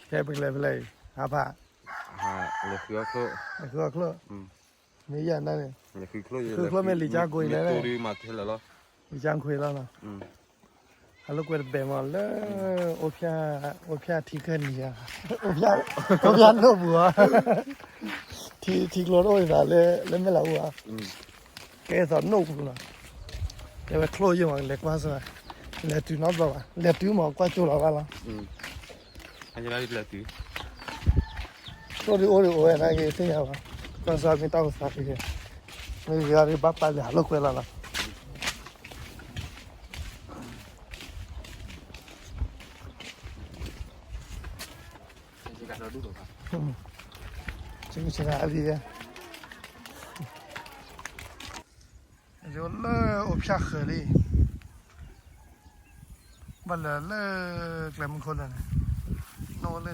ဖဲပကလဲၤဖဲလဲၣ်အံၤ ဟးဖး လဲၤဃုအီၣ်ချိၣ် မ့ၢ်ယၤနၤန့ၣ် ဃုအီၣ်ချိၣ်မ့ၢ်လံာ်ကၠါကွ့လၢ လံာ်ကၠါကွ့လီၤနီၤ အလိာ်ကွဲတဘဲမးလၢ အိၣ်ဖျဲၣ်ထံကၢၢ်နံၤဧါ အိၣ်ဖျဲၣ်လိၣ်ပူၤဧါ ထံကျိတအိၣ်ဒ်သိးလၢမဲၢ်လးအူဧါ ကဲသိးနိၣ်ပူၤနီၤ တဲဝဲချိၣ်ယိာ်မး လဲၤကွၢ်စၢၤ လဲၤတုၤနီတဘျီဘၣ် လဲၤတုၤမးကွၢ်ကၠိလီၤဘၣ်လီၤ ချိၣ်ဒုးအိၣ်ဒုးအိၣ်ဝဲနာ်က့ၤသ့ၣ်ညါဘၣ် ကွၢ်စၢၤမ့ၢ်တၢ်အိၣ်သးတဂ့ၤ မ့ၢ်ဂ့ၤအါဒုးဘၣ်ပာ်လၢဟးလိာ်ကွဲလီၤလီၤ ဆ့ကဆ့ကၤအါဒံး ယအိၣ်လၢအိၣ်ဖျဲၣ်ဃၢၤလံ ဘၣ်လၢလၢကျဲမုၢ်ခိၣ်လၢန့ၣ် နအိၣ်လၢ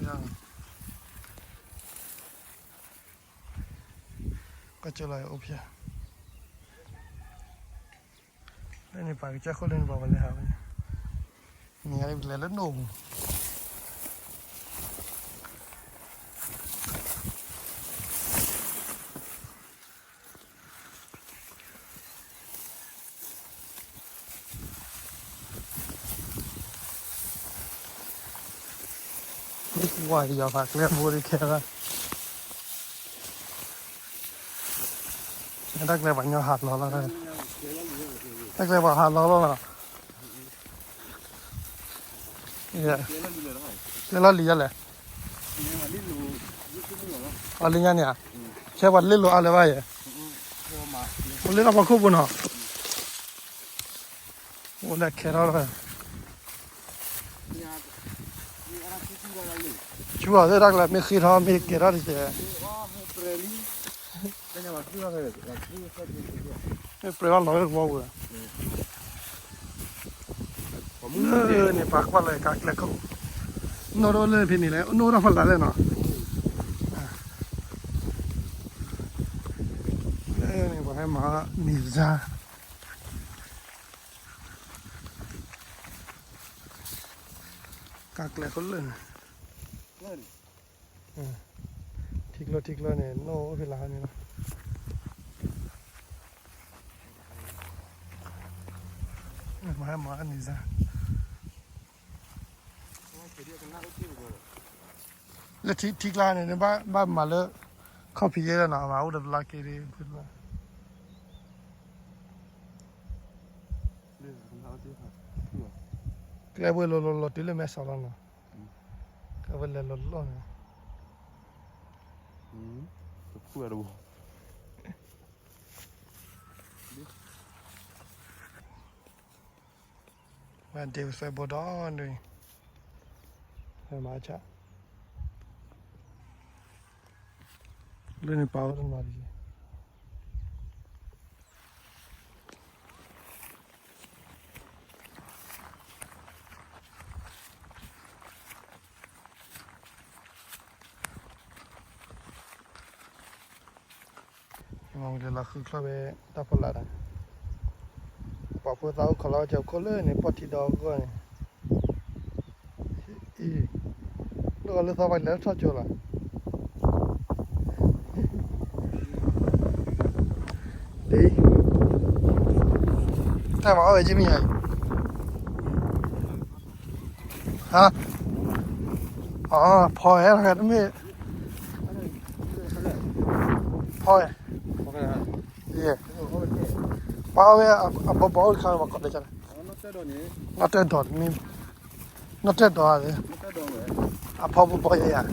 ကၠိလီၤအိၣ်ဖျဲၣ် လၢန့ၣ်ပာ်ကစၢ်ခိၣ်လၢန့ၣ်ပှၤဝဲလဲၤဟးဝဲ နံၤအါဒ်ပကလဲၤလၢနိၣ်ပူၤ ဝါယီၤဖးကျဲဘိဒ်ခဲလၢာ် တၢ်ကျဲပှၤညီဟးလီၤလီၤ တၢ်ကျဲပှၤဟးလီၤလီၤလီၤ ကျဲလီၤလံၤယါလဲၣ် အလံၤညါန့ၣ်ဧါ ဆဲပှၤလ့လိာ်အါလၢၤဘၣ်ယဲ အိၣ်လၢတၢ်ဖီခိၣ်ပူၤနီၤ အိၣ်လၢခဲထီၣ်လီၤ ဆူအီၤသ့ၣ်တၢ်ကျဲမ့ၢ်ဃ့ထီၣ်မ့ၢ်ကဲထီၣ်တက့ၢ် မ့ၢ်ပြဲလီၤလီၤဝဲတဝီပူၤ လၢန့ၣ်ပာ်ကွၢ်လီၤကါကျဲခိၣ် နိၣ်တအိၣ်လၢဖဲန့ၣ်လဲၣ် နိၣ်တၢ်ဖီလာ်လဲၣ်နီၤ လၢန့ၣ်ပှၤဟဲမၤနံၤစါ ကါကျဲခိၣ်လၢန့ၣ် ထံကျိထံကျိန့ၣ် နိၣ်အိၣ်ဖဲလၢဟီန့ၣ်လီၤ မၤဟဲမၤနံၤစါ လၢထံကျါန့ၣ် ဘၣ်မၤလၢ ခီၣ်ဖံးယဲလီၤနီၤ မၤအိၣ်ဒီးပလီၢ်က့ၤဒ် ကျဲဘိလိၤလိၤလိၤတုၤလၢမဲဆီးလီၤနီၤ ကဲဝဲလဲၤလိၤလိၤန့ၣ် ဝဲဒ့ပသဲဘိဒီးန့ၣ် ဝဲမၤဆၣ် လၢန့ၣ်ပာ်ဝဲတနီၤတက့ၢ် မ့ၢ်လၢလီၤဃုချီၣ်ဝဲတၢ်ဖီလာ်ဒီး ပှၤဖိသၣ်အိၣ်ခိးလီၤဝဲကၠီခိၣ်လၢန့ၣ် ပီၢ်ထံဒီးအဂီၢ်န့ၣ် အံၤ လၢအီၤလၢသီပှၤလဲၤထီၣ်ကၠိလီၤ ဒ် တၢ်မၤအီၣ်ဝဲကမ့ၢ်ယါအံၤ ဟါ အဖီဝဲတမ့ၢ် ဖီဝဲ ပှၤဝဲအဘီဘီအိၣ်တခါ ပှၤကိးလၢ နီၢ်တၢၢ်ဒီးတမ့ၢ် နီၢ်တၢၢ်ဒီး အဖီဘီဘီယါယ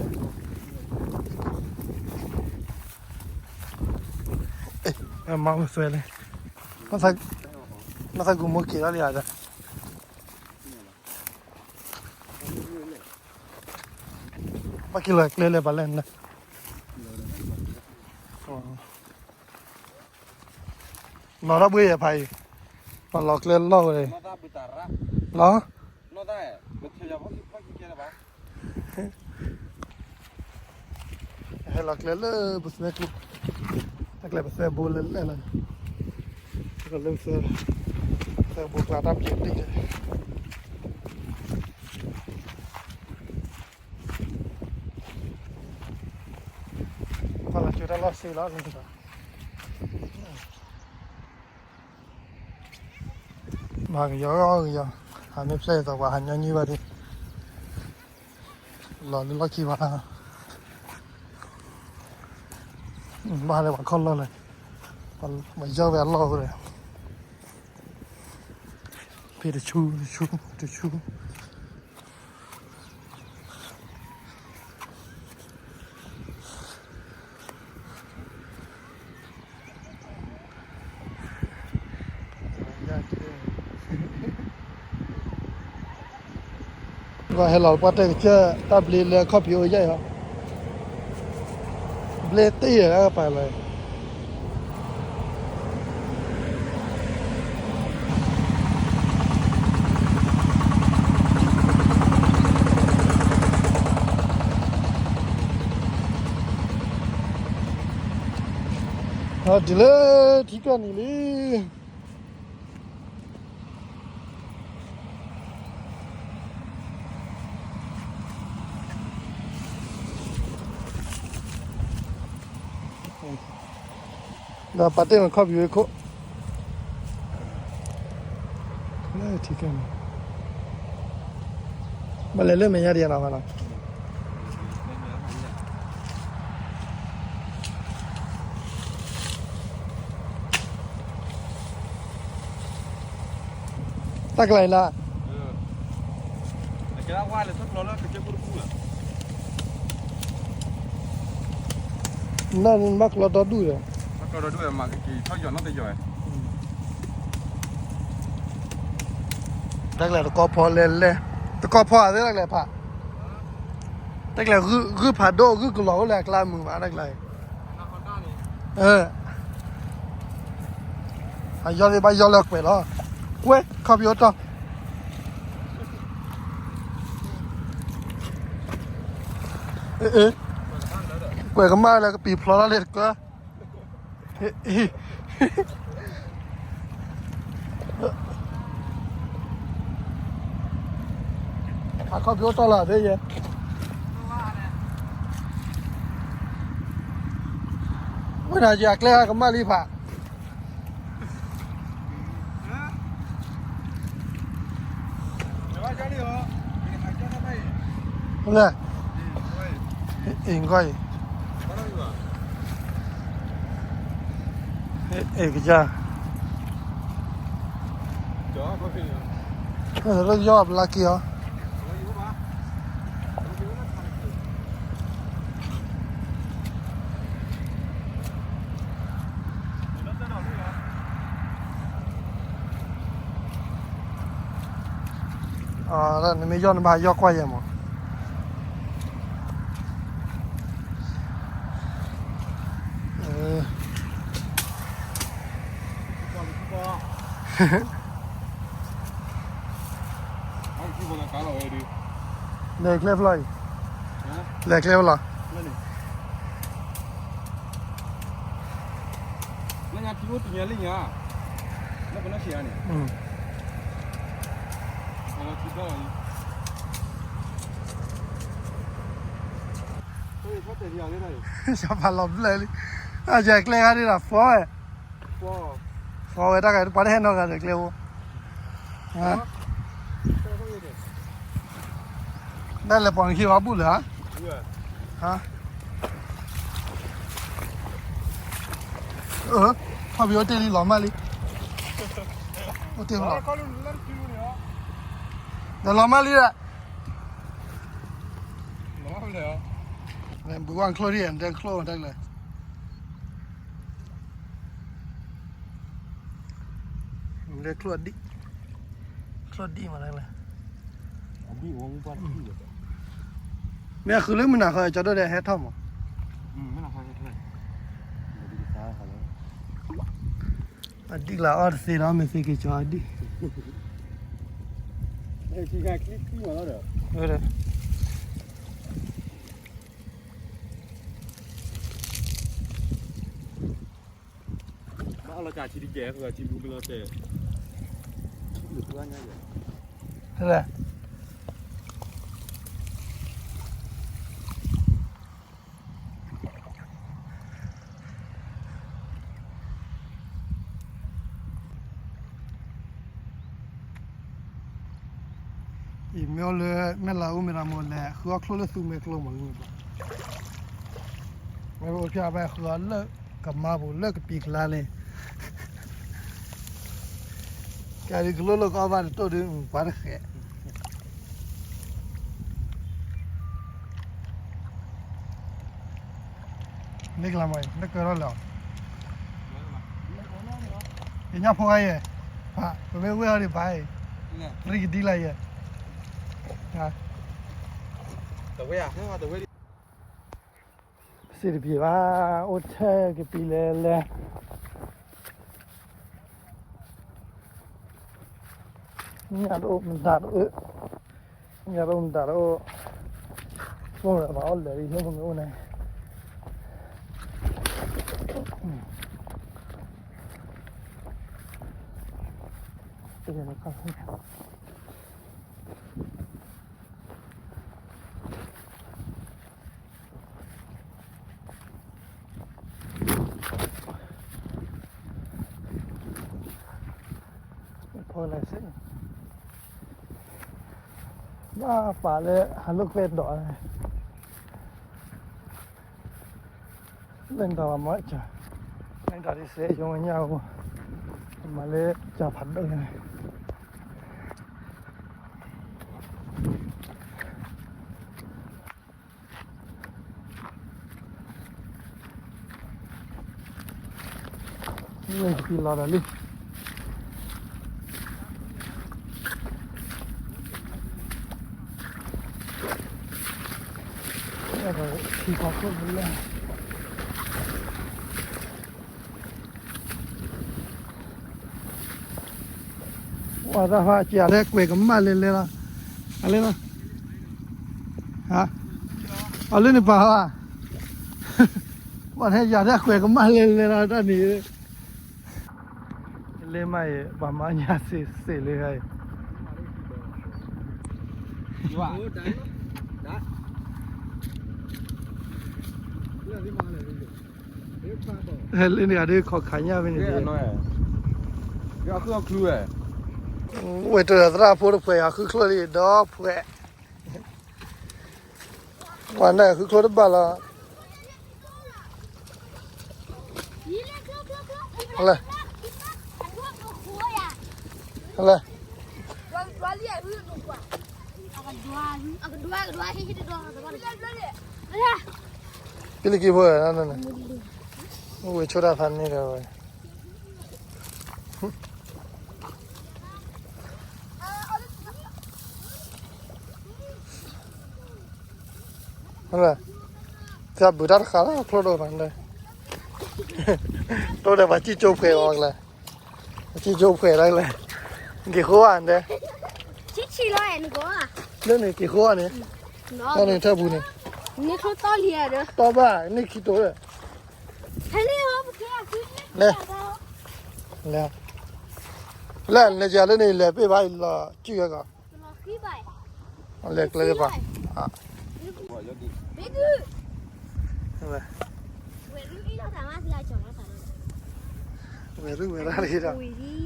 ါ မၤဝဲသွဲလံ နီၢ်သးကူမိၢ်က့ၤထီၣ်လံဧါ ဘၣ်က့ၤလီၤကျဲလဲၣ်ပှၤလဲၣ်န့ၣ် လီၤတၢ်ဘှ့ၣ်ယဲဖးအံၤ ပှၤလီၤကျဲလီၢ်ဝဲ လီၤ ဟဲလီၤကျဲလၢပသွဲကျိ တၢ်ကျဲပသွဲဘိလၢလဲၣ်လီၤ လၢပသွဲ ပသွဲဘိကျါတၢ်ပျံၤတံၢ် ကၠိတၢ်လီၢ်စ့လီၤလၢ ဘၣ်ကယီကယီ, ဟးမ့ၢ်ဖျဲၣ်သီပှၤဟးညီနုၢ်ဘၣ်ဒံး, လီၤလၢလီၢ်ခံဘၣ်, ဘၣ်လၢပှၤခီၣ်လီၢ်လၢ, ပှၤယီၢ်ဝဲအလီၢ်အိၣ်ဒီး, ဖဲတဆူ တဆူ တဆူ ဂီၢ်ဟဲလီၤပှၢ်တဲကစၢၢ်တၢ်ဘျ့လၢခီၣ်ဖံးအိၣ်ယဲၢ်အံၤ, ဘျ့တ့ၢ်လၢပာ်လီၤ ဒ်လၢထံကၢၢ်နံၤလံ. ဒီးပာ်တ့ၢ်မ့ၢ်ခီၣ်ဖံးဝဲခိၣ်, လၢထံကၢၢ်နံၤ, ဘၣ်လဲၤလၢမဲာ်ညါဒံးနီၤနီၤ. တၢ်ကျါအံၤလၢ, နဘၣ်ကျီဒီဒူၣ်ဒီး, တၢ်ကျါတကီၢ်ဖီလဲၢ်လဲၢ်, တကီၢ်ဖီအသ့တၢ်ကျါဖး, တၢ်ကျါဂုၢ်ဖးဒိၣ်ဂုၢ်ကလီၤအိၣ်လၢအကျါမုာ်ဘၣ်တၢ်ကျါအံၤ. အယီၢ်သ့ၣ်ဘၣ်ယီၢ်လၢကွဲးလီၤ, ကွဲးခီၣ်ဖံးအိၣ်တီၢ်, ကွဲးကမၣ်လၢကပံာ်ဖျီထီၣ်လၢတကၢၢ်. အခီၣ်ဖံးအိၣ်တီၢ်လီၤသ့ယဲ, ဝဲဒၣ်ယအကျဲကမၣ်လံဖး လၢ, အ့ၣ်ကွၢ်အံၤ, အ့ၣ်ကစၢ်, လၢယီၢ်ဘျါက့ၤအီၤ. နမ့ၢ်ယီၢ်နဘၣ်ယီၢ်ကွၢ်ယဲၢ်မး. လဲၤကျဲဖျီအံၤ, လဲၤကျဲဖျီ. လၢညါထံအိၣ်တညါလံညါ, လၢပနီၢ်ဆံးဧါန့ၣ်, စီၤပၤလီၤဘျၢလံ, အယကျဲဂၤဒ်ဒီး ဖီဝဲ, ဖီဝဲတၢ်ဂၤ ပှၤတဟဲနီတဂၤဒီးကျဲဖိ, တၢ်လဲၤပိာ်နခံဘၣ်ဘူၣ်လၢၤဧါ, ခီၣ်ဖံးအိၣ်တ့ၢ်လံလီၤမၢ်လံ, အိၣ်တ့ၢ်လီၤ, ဒီးလီၤမၢ်လံဒီး, ဘုရားချိုးရည် တချို့ တချို့ လၢချိုးဒံး, ချိုးဒံးမးလၢ, မ့ၢ်ဃုလၢမုၢ်နၤဃီ ကၠီဒိၣ်ဒီးဟဲထီၣ်မး, အဒံၣ်လၢအီၣ်တသ့ဒီး မ့ၢ်သ့က့ၤကၠီအဒံၣ်, ဘၣ်လီၤကၢ်ထံတကဲၢ် ထံဘူကလီၤတဲာ်, လၢ မ့ၢ်အိၣ်လၢမဲၢ်လးအူမဲၢ်တၢ်မိၢ်လဲၣ် ဃုအီၣ်ချိၣ်လၢသူမဲာ်ကျိမးလၢ မ့ၢ်အိၣ်ဖျါဘၣ်ဃုအီၣ်လၢကမါပူၤလၢကပံၤကျါလံ ကဲဒ်ကလိၣ်လိၣ်ကအီၣ်ဘၣ်တတိၢ်ဒုး ပှၤတဃဲး မ့ၢ်ကလၤမီၤအံၤ လၢကၢထီၣ်လၢၤ ယညၣ်ဖိဂၤယဲၢ် ပမ့ၢ်ဝဲအီၤဒံးဘၣ်အံၤ ရံကဒံလၢယဲၢ် စံးတပျ့ၤဘၣ် အိၣ်ထဲကပံၤလဲၣ်လဲၣ် ညၣ်တအိၣ်မတၤတအိၣ် ညၣ်တအိၣ်မတၤတအိၣ် အိၣ်လၢၤဘၣ်အီၣ်လဲၣ်ဒ်ဟဲမ့ၢ်အိၣ်န့ၣ် ဖီလာ်စ့ၢ် ဘၣ်ပာ်လၢဟးလိာ်ကွဲဒီး လၢတၢ်ဘၣ်မၤစၢၤ လၢတၢ်ဒ်စဲးယိၤညါအဂီၢ် မၤလၢကၢ်ဖးဒိၣ်န့ၣ် ဝဲကပံၤလီၤဒီးလံ ထံခီခိၣ်လၢ ပှၤတၢ်ဖးက့ၤအီၤလၢကွဲးကမၣ်လဲၤလဲၤလီၤ အလဲၤလီၤ အလၢန့ၣ်ပာ်ဟီ ပှၤထဲယၤထဲကွဲးကမၣ်လဲၤလဲၤလီၤတၢ်န့ၣ် လၢမးအံၤ ပှၤမၤညါစ့ၢ်စ့ၢ်လၢအံၤ လၢန့ၣ်ဂၤဒုးခီၣ်ခးညၣ်ဖဲန့ၣ် ဝဲတၢ်သရၣ်ဖိတဖှဲး အဃုချိၣ်လံဒီဖှဲး ပှၤန့ၣ်ဃုချိၣ်တဘၣ်လီၤ လၢ လၢ ပလံၤကံဖိ ဝဲဆိတၢ်ဖးန့ၣ်ဒီးဝဲ သးဘုးတၢ်တဃာ်လီၤ ချိၣ်ဒိၣ်မး တိၢ်ဒီးပှၤစံၣ်ကၠိဖှဲးအီၤကလဲၣ် ပှၤစံၣ်ကၠိဖှဲးလီၤကလဲၣ် က့ၤဃိဧါဒဲး လၢန့ၣ်က့ၤဃိဧါန့ၣ် လၢန့ၣ်ထၢၣ်ပူၤန့ၣ် တီဘၣ်န့ၣ်ခံတိၤလၢ လဲၤ လဲၤ လဲၤယၤလၢန့ၣ် လဲၤပ့ၢ်ဘၣ်အံၤလီၤ စုၣ်ဝဲကီး လဲၤကျဲလၢပှၤ ဝဲရူၢ်အ့ၣ်လီၤသးမးသလၢကၠီၤလီၤသးဒီး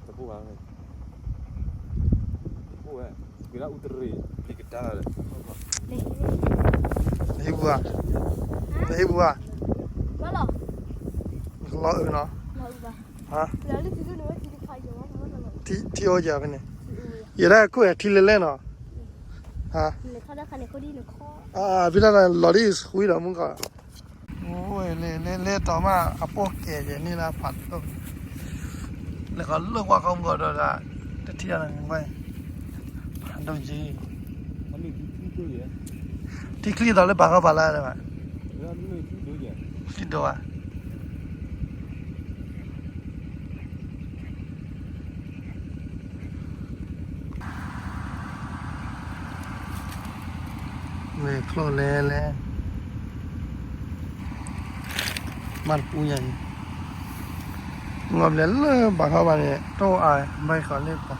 တဘၣ်ဘၣ် တဘၣ်ဝဲ ကွံာ်လၢအူတရံး ပကတၢၢ်လီၤ နဟံၣ်ပူၤဧါ နဟံၣ်ပူၤဧါ နကလီၤအုးနီၤ ဟါ ထံအိၣ်ယၤဖဲန့ၣ် ယဲဒၣ်ခိၣ်ထံလဲၤလဲၣ်နီၤ ဟါ ဖံလၢလီၤဒ်ဆွံဒီးမုၢ်ကီး လဲၤလဲၤလဲၤတီၤမး အပိၢ်ကဲၤယဲန့ၣ်လၢဖးဒိၣ် လဲၤခီလိာ်ကွၢ်ခီမုၢ်ကီးဒီး တထံၣ်အီၤန့ၣ် ဖးဒိၣ်က့ ထံချံသီလၢပာ်ခီပာ်လၢဘၣ် ထံဒိၣ်ဘၣ် ဝဲၤကျိၤလဲၤလဲၤ မၤတပူၤညါအံၤ ငီၢ်ဘျဲၣ်လၢဘၣ်ခီဘၣ်န့ၣ် တအိၣ်အါဘၣ်ဃီလၢပှၤ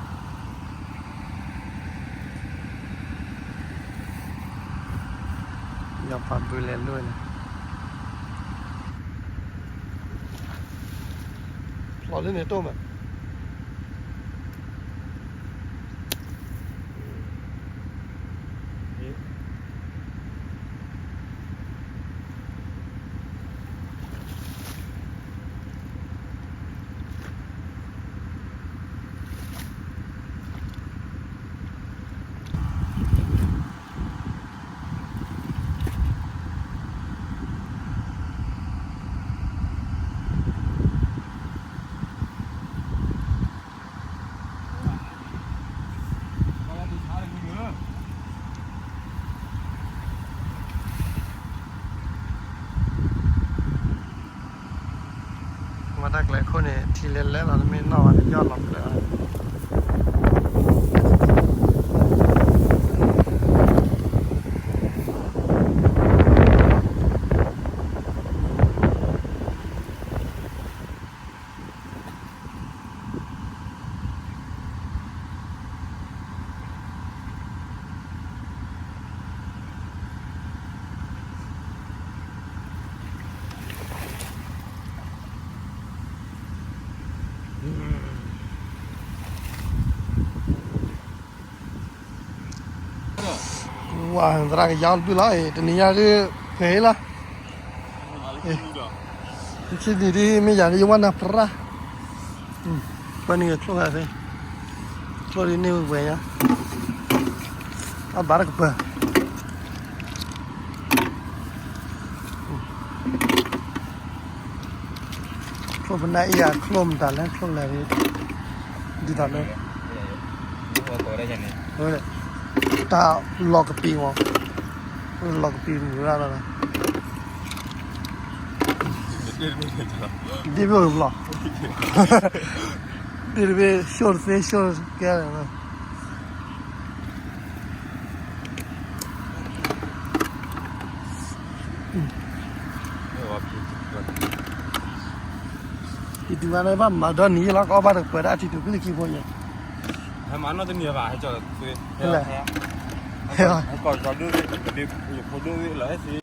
ယပာ်ဘုးလဲၤလိၣ်န့ၣ် လၢန့ၣ်တိၢ်မး မ့ၢ်တၢ်ကျဲခိၣ်န့ၣ် ထံလဲၤလဲၤလီၤ တမ့ၢ်နီၢ်ဘၣ် တယီၢ်လီၤပျၢၤ ဝါ သရၣ်ကယါတဘျုးလီၤ တနံၤညါဒ် ဖဲအံၤလီၤ ဆံနံၤဒ် မ့ၢ်ယၤဒ်ယဝဲနၤပြၢ် ပှၤန့ၣ်ချိၣ်ဂၤသ့ ချိၣ်ဒ်န့ၢ်ဝဲညါ အဘၣ်တကပၤ ချိၣ်ပနၢ်အံၤ ချိၣ်မတၤလဲၣ် ချိၣ်လဲၣ် ဒ်သိးလၢ တၢ်လီၤကပံၤမး လီၤကပံၤမုၢ်ရၣ်လီၤ ဒ်ဘျီ ဒ်တဘ့ၣ် ၡိၣ်တသ့ ၡိၣ်ကဲလၢာ် ယတုၤမးန့ၣ် ဘၣ်မၤဒီနံၤလီၤ ကအီၣ်ဘၣ်တကပၤဒၣ်ထံတူၤ ဖံလၢခံဖိယဲ ဟဲမၤနီၢ်တနံၤဘၣ် ဟဲကၠီၤသု ဟဲ ဟဲကီၢ်ကၠီၤဒိၣ် ယဖိဒိၣ်လၢဟဲသ့